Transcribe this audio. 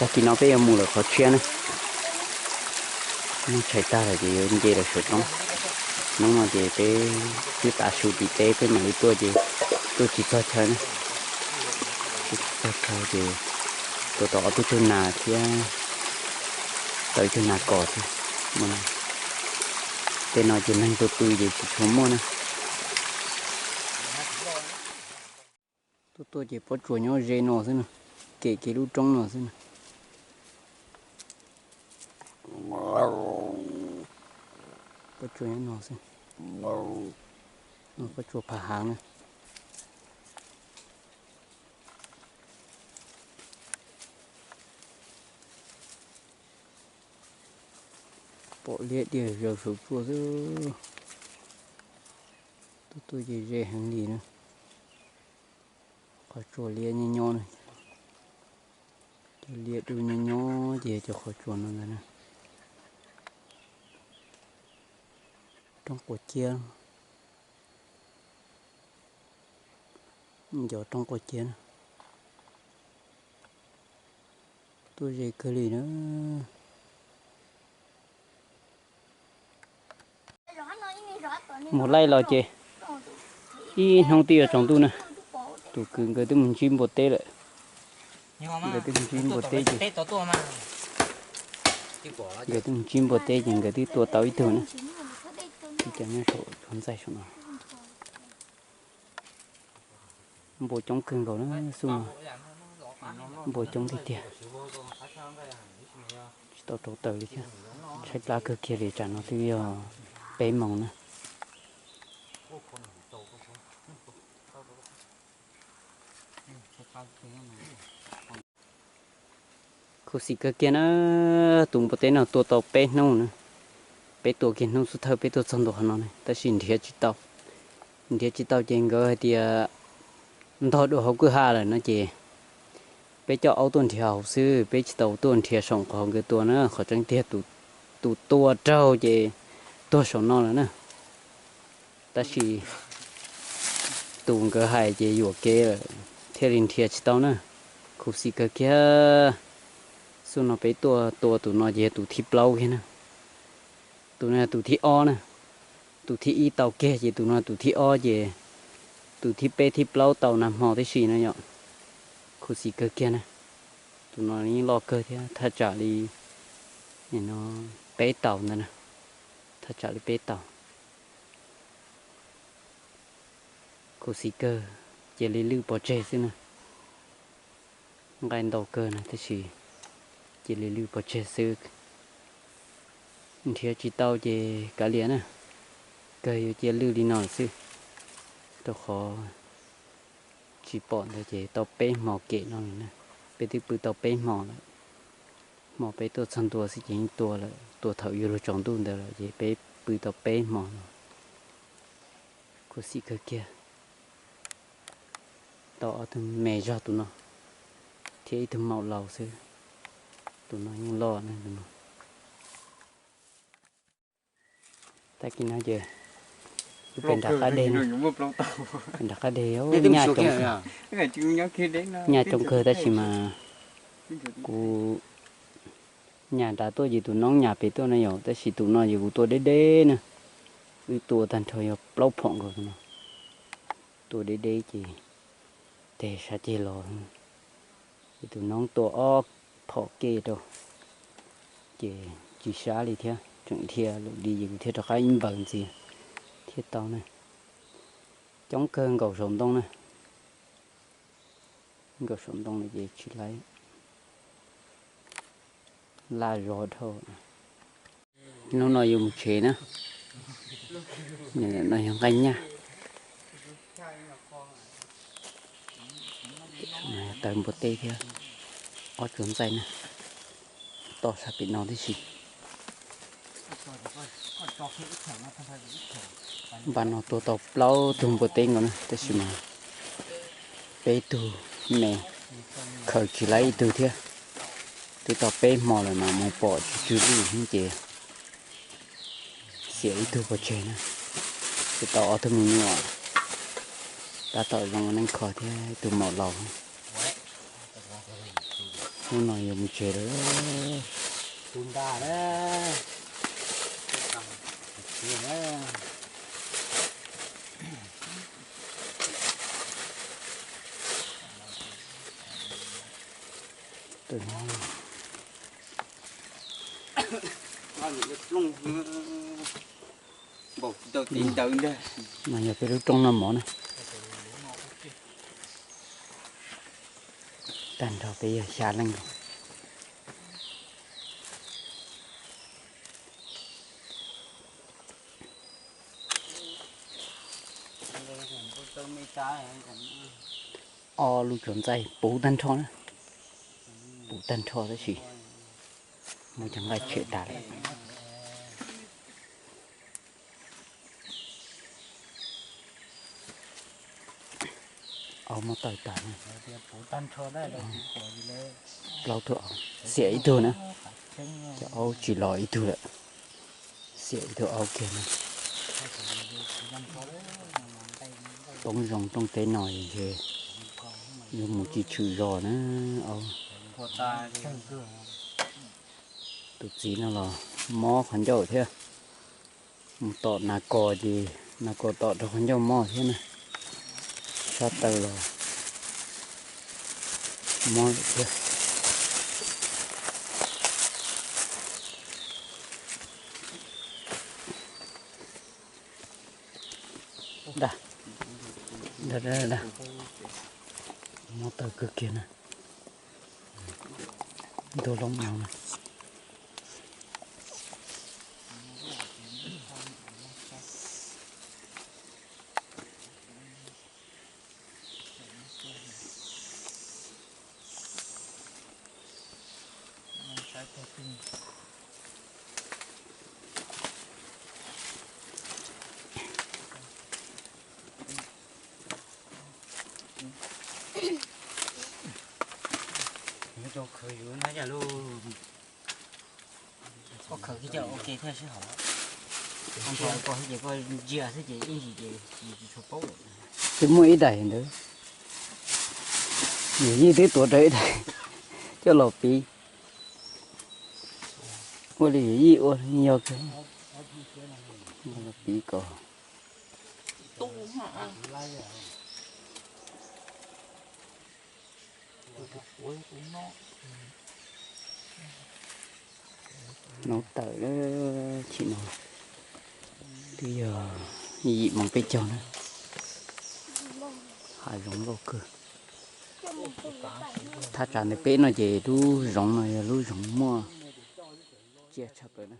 Tag kis no peb yuav mus lawm qhov tshiab na. Noj tshais tag lawm ces yuav nce lawm saum roob. Hnub no ces peb twb tav su tim teb peb mam li tuaj ces tuaj tsis txog chaw na. Tuaj tsis txog chaw ces tua tau ob tug tug nas thiab tau ib tug nas kos thiab. Tej no ces neeg tuaj pw ces tsis tshua muaj na. Tuaj tuaj ces pob tsuas nyob ze no xwb na, kem kiag lub roob no xwb na. Pob tsuas nyob no xwb. Pob tsuas phav hav na. Pom liab tiag zaws saum tsuas xwb. Tuaj tuaj ces ze heev li na. Qhov tsua liab nyob nyob na. Cov liab dub nyob nyob ces cov qhov tsua no ntag na. Roob quav ciab. Ncov roob quav ciab na. Tuaj ze kawg li na. Mus laij los ces ib hnub twb yuav tsaus ntuj na. Tus kwv nkawd twb mus ntsib npua teb lawm. Nkawd twb mus ntsib npua teb ces, nkawd twb mus ntsib npua teb ces nkawd twb tua tau ib tug na. Ib co nyob saum tsuag ntxaij saum no. Npua coob kawg nkaus na xub no. Npua coob tiag tiag. Tsis tau rauv taws li thiab. Tshaib plab kawg kiag li, tsam no twb yog peb moos na. Khuv xim kawg kiag na, tus npua teb no tua tau peb hnub na. Peb tua kiag hnub xub thawj peb tuaj txog ntua qhov no na, tab sis nrhiav tsis tau. Nrhiav tsis tau ces nkawd hais tias ntog dua hauv kwj ha lawm no ces peb coj aub tuaj nrhiav hauv xwb, peb tsis tau tuaj nrhiav saum qhov nkawd tua na. Qhov tseeb tiag tus tua raug ces tuag saum no lawm na. Tab sis tus nkawd hais ces yuam kev lawm thiaj li nrhiav tsis tau na. Khuv xim kawg kiag. Xub no peb tuaj tua tus no ces yog tus thib plaub kiag na. Tus no yog tus thib ob na. Tus thib ib tau kiag ces tus no tus thib ob ces tus thib peb thib plaub tau nag hmo tib si no yom. Khuv xim kawg kiag na. Tus no yeej loj kawg thiab, thaj tsam li peb tau ntawd na. Thaj tsam li peb tau. Khuv xim kawg, cia li lwj pov tseg xwb na. Nqaij ntau kawg na tab sis cia li lwj pov tseg xwb. Nrhiav tsis tau ces kav liam na, kawg yuav cia lwj li no xwb, rau qhov tsis pom ntawd ces tau peb hmo kem no li na. Peb twb pw tau peb hmo lawm, hmo peb tuaj txog ntua xwb ces yeej tua lawm, tua thaum yuav luag tsaus ntuj ntawd lawm ces peb pw tau peb hmo no. Khuv xim kawg kiag. Tau ob tug me zog tus no thiab ib tug maum laus xwb. Tus no yeej loj na tus no. Tag kis no ces wb pem nram qab deg, pem nram qab deg, nyaj coob kawg tab sis mas kuv nyas nrad tuaj ces tus noob nyas pem tuaj na yom, tab sis tus no ces kuv tua deb deb na. Wb tua tag nrho yog plaub phom nkaus tus no. Tua deb deb ces teg sab ceg los, ces tus noob tua ob phom ke rau, ces tsis sab li thiab, tseem dhia lawm li ces kuv thiaj rov qab ib npaws ntxiv thiaj tau na. Coob kawg nkaum saum ntoo na. Nkaum saum ntoo no ces tsis laib, laj zog dhau. Hnub no yuav mus tsev na. No yog nqaij nyaj, taws npua teb thiab ob tsuag ntxaij na. Toj sab pem no tib si. Npaj no tua tau plaub tug npua teb nkaus na tab sis mas peb tug me khaws tsis laib ib tug thiab. Twb tau peb hmo lawm mas mus pom tsis tsw lwj ces xiam ib tug pov tseg na. Twb tau ob tug me nyuam, tab tom zoo neej kho thiab tus maum laus. Hnub no yuav mus tsev lawm. Tu nra lawm. Mas yog peb lub roob noj mov na. Tag nrho peb yog xya leej. Ob lub tsuas ntxaij puv tag nrho na, puv tag nrho tab sis muab cov nqaij tshem tas lawm. Aub muab tawg tas na. Plaub tug aub, xiam ib tug na, cov aub tsis los ib tug lawm, xiam ib tug aub kiag na. Poob zoo rooj teb no ces yuav mus tsis tshwm zos na. Aub, tus txiv no los mob qhov ncauj thiab. Mus tom nas kos ces nas kos tom rau qhov ncauj mob thiab na. Sab taw los mob lawm thiab. Da, da, da, da. Mob taw kawg kiag na. Ntuag loo no na. Koj khaws ib co ua ke thiaj sib haum. Koj ntho koj xwb ces koj ntsia xwb ces ib ntsis ces nws tsis tshua paub lawm. Twb muaj ib daim ntawd, yawm yij twb tuav rawv ib daim coj los piv. Ua li yawm yij ua yog kawg, los piv kom. Hnub tawm chim no twb yog yim moos peb caug na, hav zoov loj kawg. Thaj tsam ntawm peb no ces lub zoov no yog lub zoov muaj tsiaj tshaj plaws na.